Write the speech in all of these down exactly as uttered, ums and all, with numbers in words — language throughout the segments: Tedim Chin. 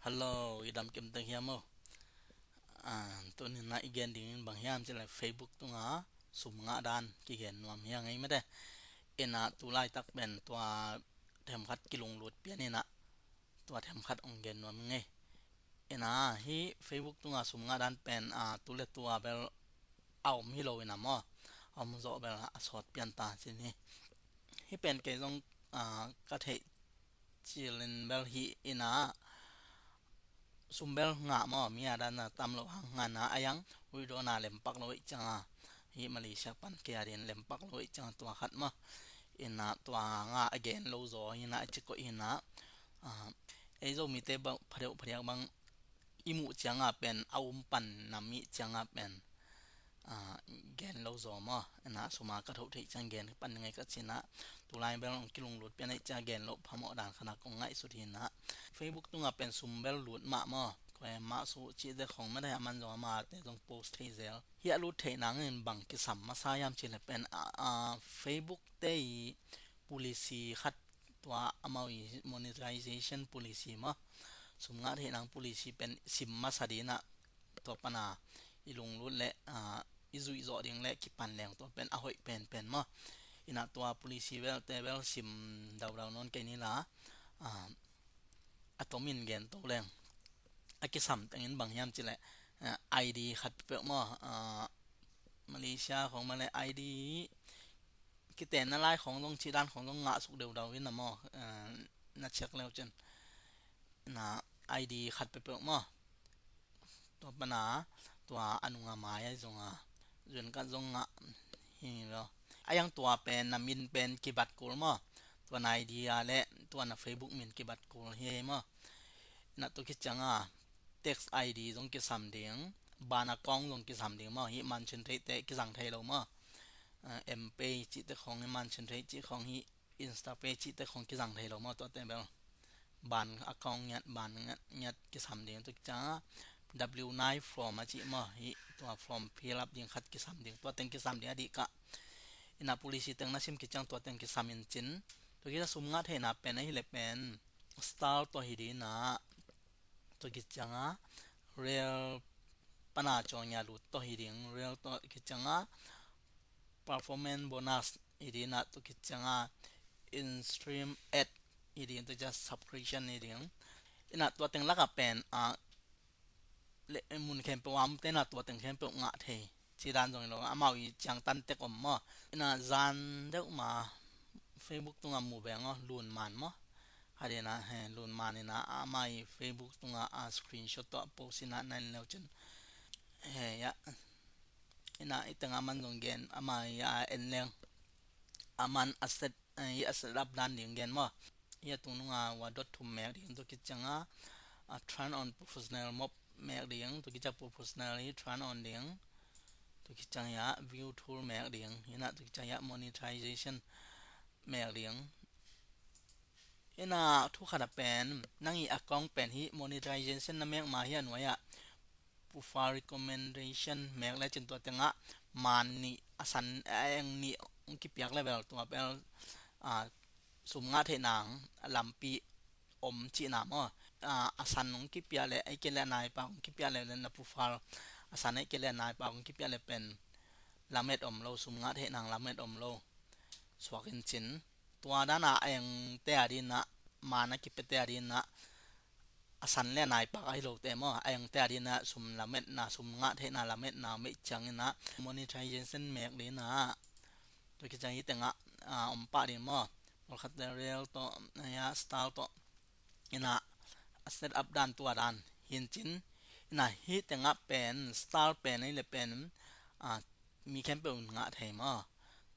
Hello, i dam kim tek hiam o? Ah, tuni-in ah i gen ding in bang hiam cih leh Facebook tungah sum ngah dan kigen nuam hi ing ei mate. Ina tu laitak pen tua themkhat kilunglut pian ina tua themkhat ong gen nuam ing ei. Ina hih Facebook tungah sum ngah dan pen, ah, tu le tua bel a om hi lo ina maw, a om zawh bel a sawt pian ta cin hi. Hih pen kei zong, ah, ka theih cilin bel hih ina sum bel ngah maw, mi a dan a tam lo hang ngah na a yang, uidona lempak lo ih cianga, hih Malaysia pan kei a din lempak lo ih cianga tua khat maw. Ina tua ngah a gen lo zaw hi ina a ci koih hi ina, ah, ei Zomite bang phadeuh phadiak bang i muh cianga pen a um pan na mih cianga pen, ah, gen lo zaw maw. Ina suma ka thoh theih ciang gen pan ngei ka cina, tulai bel ong kilunglut pian ei ciang gen lo phamawh dan khana kong ngaihsut hi ina. Facebook tunga pen sum bel lut mah maw, koi mah su cih te khong mah dai a man zong a mate zong post thei zel hi. A lut theih nangin bang kisam masa hiam cih leh pen, ah, ah, Facebook te i policy khat, tua amau i monetization policy maw, sum ngah theih nang policy pen sim masa dina, tua pana i lunglut le, ah, i zuih zawh ding le kipan leng tua pen a hoih penpen maw. Ina tua policy bel te bel sim daudau nawn kei ni la, ah, a tomin gen to leng. A kisam tengin bang hiam cih leh, ah, I D khat peuh maw, ah, Malaysia khong mah le I D kitenna lai khong zong cih dan khong zong ngah suk deudau ina maw, ah, na check leu cin. Na I D khat peuh peuh maw. Tua pana tua a nunga mai a zong a zun ka zong ngah hi lo. A yang tua pen na min pen kibat kul maw. Tua na I D a le tua na Facebook min kibat kul hi maw. Na tu kicianga text I D zong kisam ding, ban account zong kisam ding maw. Hih manchin theih te kizang thei lo maw. Ah, M-Pay cih te khong hi, manchin theih cih khong hi, Insta page cih te khong kizang thei lo maw, tua te bel. Ban account ngiat, ban ngiat, ngiat kisam ding tu kicianga W nine form a cih maw, hi tua form fill up ding khat kisam ding, tua teng kisam ding a dih kah. Ina policy teng na sim kiciang tua teng kisam in cin. Tu kiciang sum ngah theihna pen a hi le pen style tua hi dina. Tu kicianga reel pana cawng ia lut tua hi ding, reel tua kicianga performance bonus hi dina, tu kicianga in-stream ad hi ding, tu cia subscription hi ding. Ina tua teng laka pen, ah, le, mun khempeuh a om tena tua teng khempeuh ngah thei cih dan zong hi lo, amau i ciang tan tek om maw. Ina zan deuh ma Facebook tunga mu beng aw, Lun Man maw. Hadina he Lun Man ina amau i Facebook tunga a screenshot tua post ina na en leu cin. He ya. Ina i teng a man zong gen amau i a en leng. A man a set, eh, i a set up dan ding gen maw. I a tung nunga wa dot thum mek ding tu kicianga, a turn on professional mode mek ding, tu kicia professional hi turn on ding. Tu kiciang ia view tool mek ding. Ina tu kiciang ia monetization mek ding. Ina thu khat a pen, nang i account pen hi monetization na mek ma hi a nuai a profile recommendation mek le cin tua tengah man nih a san a eng nih ong kipiak le bel tua bel, ah, sum ngah theih nang a lampi om cihna maw. Ah, a san ong kipiak le, ei ke le a nai pak ong kipiak le, na profile a san ei ke le a nai pak ong kipiak le pen lamet om lo, sum ngah theih nang lamet om lo. Suak in cin. Tua dana a eng te a dina, man a kipe te a dina, a san le a nai pak a hi lo te maw, a eng te a dina, sum lametna, sum ngah theihna lametna, meih ciang ina, monetization mek dina. Tu kiciang hi tengah, ah, om pah ding maw. Pawlkhat te reel tawh, ya, style tawh. Ina a set up dan tua dan hi in cin. Ina hi tengah pen, style pen, ei le pen, ah, mi khempeuh in ngah thei maw.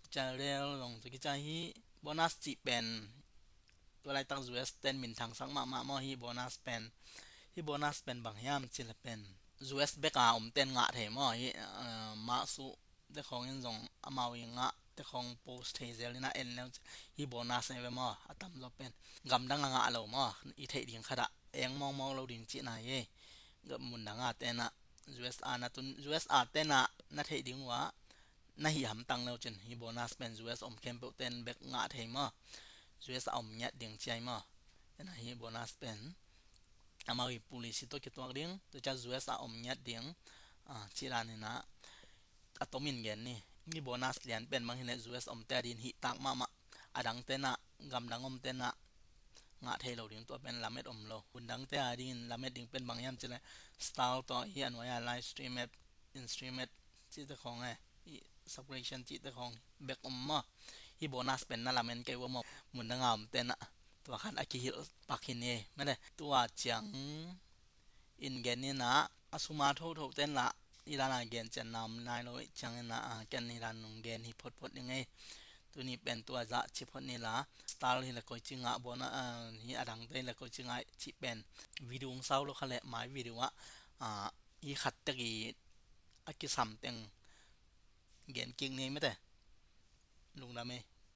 Tu cia reel zong tu kicia hi bonus cih pen. Tua laitak U S ten minthang sak mahmah maw hi bonus pen. Hi bonus pen bang hiam cih le pen U S bek a om ten ngah thei maw hi, ah, mah su te khong in zong amau i ngah te khong post thei zel ina en leng hi bonus ei ve maw, a tam zaw pen. Gamdang a ngah lo maw, i theih ding khat a eng mawngmawng lo ding cihna hi. Gam mundang a tena U S a na tun, U S a tena na theih ding uh a na hih hamtang lo cin hi bonus pen U S om khempeuh ten bek ngah thei maw. U S a om ngiat ding ciai maw. Ena hi bonus pen amau i policy tawh kituak ding, tua ciang U S a om ngiat ding, ah, cih dan in ah a tomin gen ni. Hih bonus lian pen bang hi leh U S omte a dingin hih tak mahmah, a dangte in ah, gamdang omte in ah ngah thei lo ding, tua pen lamet om lo. Mundangte a dingin lamet ding pen bang hiam cih leh Starl tawh hih a nuai-a live stream ad, in-stream ad cihte khawng e, hih subscription cihte khawng bek om maw. Hih bonus pen na lamen kei uh a maw, mundang a omte in ah tua khat a kihilh pak hi ni. Mate, tua ciang in gen in ah, a sum a thothote in lah hih dan a gen cian na om nai lo ahih ciangin ah, ken hih dan nong gen hi photphot ding ei. Tuni pen tua zah ci phot ni la, Starl hi leh koici ngah, bonus, ah, hih a dangte hi leh koici ngah cih pen video hong sau lo kha leh mai video ah, ah, hih khat tek i a kisam teng gen kik ni mate. Lungdam ei.